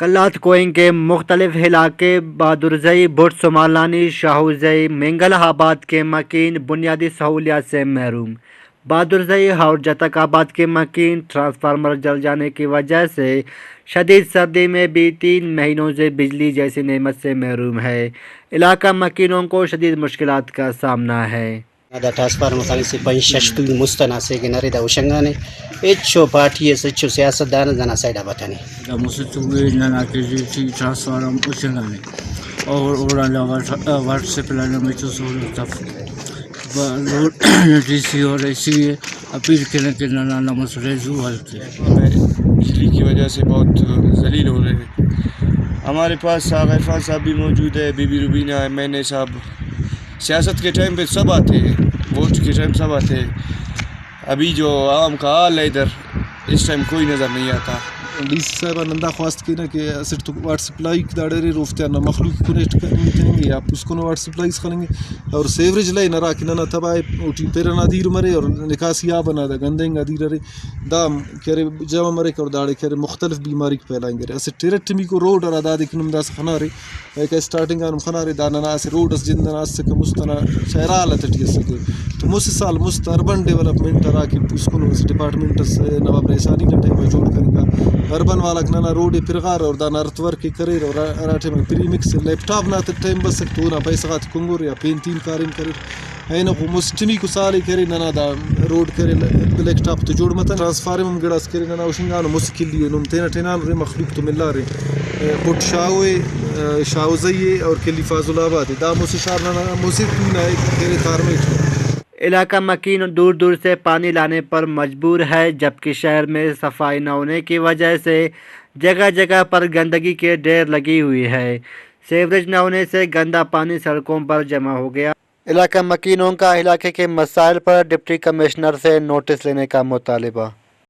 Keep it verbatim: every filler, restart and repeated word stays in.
قلات کوئنگ کے مختلف علاقے بہادرزئی، بھٹ سمالانی، شاہوزئی، مینگل آباد کے مکین بنیادی سہولیات سے محروم۔ بہادرزئی اور جتک آباد کے مکین ٹرانسفارمر جل جانے کی وجہ سے شدید سردی میں بھی تین مہینوں سے بجلی جیسی نعمت سے محروم ہے۔ علاقہ مکینوں کو شدید مشکلات کا سامنا ہے۔ دا ٹرانسفارمر خانے سے پنچ شش تول مست ئنا اسہ گن ارے، دا ہشنگانے۔ ہچو پارٹی اس، ہچو سیاست دان اس دانا سائیڈ آ بتنے۔ دا مسہ تول ئے ننا کیژیویٹی ٹرانسفارمر ہشنگانے۔ اور اوڑان علاوہ واٹر سپلائی نا ہچو سہولت اف۔ لوڈ ڈی سی اور اے سی اے اپیل کریں کہ ننا مسئلہ زو حل کے۔ بجلی کی وجہ سے بہت ذلیل ہو رہے ہیں۔ ہمارے پاس آغا عرفان صاحب بھی موجود ہے، بی بی روبینہ، ایم این اے صاحب۔ سیاست کے ٹائم پہ سب آتے ہیں، ووٹ کے ٹائم سب آتے ہیں۔ ابھی جو عوام کا حال ہے ادھر، اس ٹائم کوئی نظر نہیں آتا۔ ڈی سی صاحب آن ہندا خواست کینہ کہ اسٹ تو واٹر سپلائی داڑے اریر، اوفتے ہندا مخلوق کنیکٹ کننگے یا پوسکنو واٹر سپلائیز خننگے، اور سیوریج لائن ہرا کہ ننا تباہ ءِ، اوٹی پِر ئنا دیر مرے اور نکاسی آب ئنا دا گندہ انگا دیر ارے، دا ہم کہ ارے جمع مریک اور داڑے کہ ارے مختلف بیماریک پھیلائنگرے۔ اسٹ ارٹمیکو روڈ ہرا دادے کہ نم داسہ خنارے، ایکا اسٹارٹنگ آن ہم خنارے، دا ننا اسہ روڈ اس جند ئنا اسکہ، مست ئنا خیر حالت ٹی اسکہ۔ تو مسہ سال مست اربن ڈیولپمنٹ ہرا کہ پوسکنو اسہ ڈیپارٹمنٹ اس نواب رئیسانی نا ٹائم آ جوڑ کننگا، اربن والاک ننا روڈ ئے پرغارہ اور دانا ارتھ ورک ئے کریر اور ہرا ٹائم آ پری مکس لیپ ٹاپ نا ٹائم بسک تو اونا پیسہ غاتے کنگرہ یا پین تین کاریم کریر۔ اینو خو مسٹمیکو سال ئے کہ ارے ننا دا روڈ کہ ارے بلیک ٹاپ تو جوڑ متنے، ٹرانسفارم ہم گڑاس کہ ارے ننا ہشنگانو مسہ کلی ئے نم تینا ٹھینانرے، مخلوق تو ملارے، پٹ شاہو ئے، شاہوزئی ئے اور کلی فاضل آباد ئے۔ دا مسہ شار ننا مسہ پونا ئے کہ ارے تارمیٹ۔ علاقہ مکین دور دور سے پانی لانے پر مجبور ہے، جبکہ شہر میں صفائی نہ ہونے کی وجہ سے جگہ جگہ پر گندگی کے ڈھیر لگی ہوئی ہے۔ سیوریج نہ ہونے سے گندا پانی سڑکوں پر جمع ہو گیا۔ علاقہ مکینوں کا علاقے کے مسائل پر ڈپٹی کمشنر سے نوٹس لینے کا مطالبہ۔